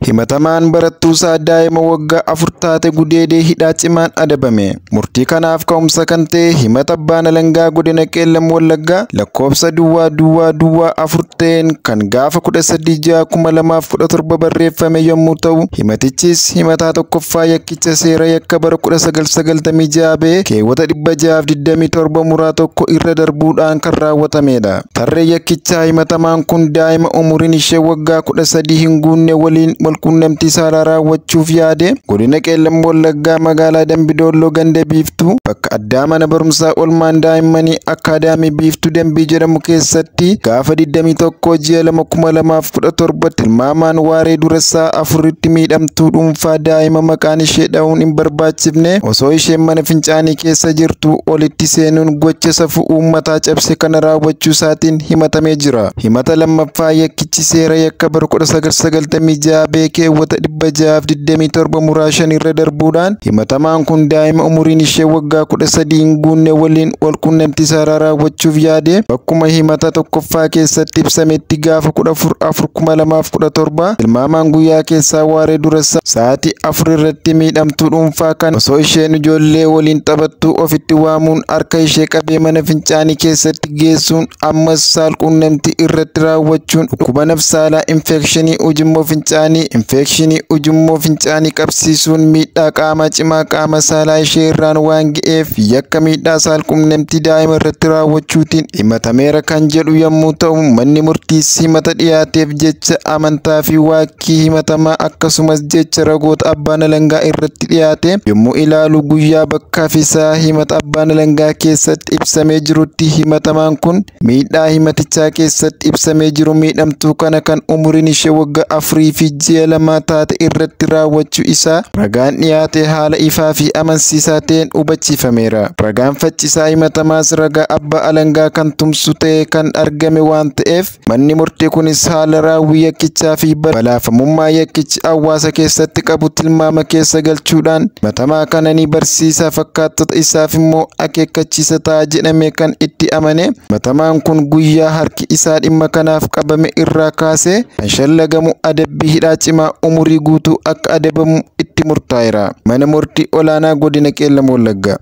Himatamaan barattuusaa daa'ima waggaa 4 taate gudeedee hidhaa cimaan adabame. Murtii kanaaf ka'umsa kan ta'e himata abbaan alangaa godina Qeellam Wallaggaa lakkoofsa 0004 ta'een kan gaafa 13/6/2017 barreeffame yommuu ta'u, himatichis himataa tokkoffaa yakkicha seera yakka bara 1996 ba'e keewwata 627 muraa 1 irra darbuudhaan kan raawwatamedha. Tarree yakkichaa himatamaan kun daa'ima umuriin ishee waggaa 13 hin guunne waliin walquunnamtii saalaa raawwachuuf yaade godina Qeellam Wallaggaa magaalaa Dambidolloo ganda Biiftuu bakka addaa mana barumsaa olmaan daa'immanii Akkaadaamii Biiftuu Dambii jedhamu keessatti gaafa 21 ji'a 2 2017 tilmaamaan waaree dura sa'a 4tti miidhamtuu dhuunfaa daa'ima maqaan ishee dha'uun hin barbaachifne osoo isheen mana fincaanii keessa jirtu olitti seenuun gocha safuu uummataa cabse kana raawwachuu isaatiin himatamee jira. Himata lammaffaa yakkichi seera yakka bara 1996 ba'e keewwata 627 muraa 5 irra darbuudhaan himatamaan kun daa'ima umuriin ishee waggaa 13 hin guunne waliin walquunnamtii saalaa raawwachuuf yaade bakkuma himata tokkoffaa keessatti ibsametti gaafa 14/4/2017 tilmaamaan guyyaa keessaa waaree dura sa'aatii 4 irratti miidhamtuu dhuunfaa kan osoo isheen ijoollee waliin taphattu ofitti waamuun harka ishee qabee mana fincaanii keessatti geessuun ammas saalquunnamtii irratti raawwachuun dhukkuba nafsaalaa infekshinii ujummoo fincaanii infekshinii ujummoo fincaanii qabsiisuun miidhaa qaamaa cimaa qaama saalaa ishee irraan waan ga'eef yakka miidhaa saalquunnamtii daa'ima irratti raawwachuutiin himatameera kan jedhu yommuu ta'u, manni murtiis himata dhiyaateef jecha amantaa fi waakkii himatamaa akkasumas jecha ragoota abbaan alangaa irratti dhiyaate yommuu ilaalu guyyaa bakkaa fi sa'a himata abbaan alangaa keessatti ibsamee jirutti himatamaan kun miidhaa himatichaa keessatti ibsamee jiru miidhamtuu kana kan umuriin ishee waggaa 4 fi ji'a 2 taate irratti raawwachuu isaa ragaan dhiyaate haala ifaa fi amansiisaa ta'een hubachiifameera. Ragaan faccisaa himatamaas ragaa abbaa alangaa kan tumsu ta'e kan argame waan ta'eef manni murtii kunis haala raawwii yakkichaa fi balaafamummaa yakkichi hawaasa keessatti qabu tilmaama keessa galchuudhaan himatamaa kana ni barsiisaa fakkaattota isaaf immoo akeekkachiisa ta'a jedhame kan itti amane himatamaan kun guyyaa harki isaa dhimma kanaaf qabame irraa kaasee kan shallagamu adabbii hidhaa cimaa umurii guutuu akka adabamu itti murtaa'eera. Mana murtii olaanaa godina Qeellam Wallaggaa.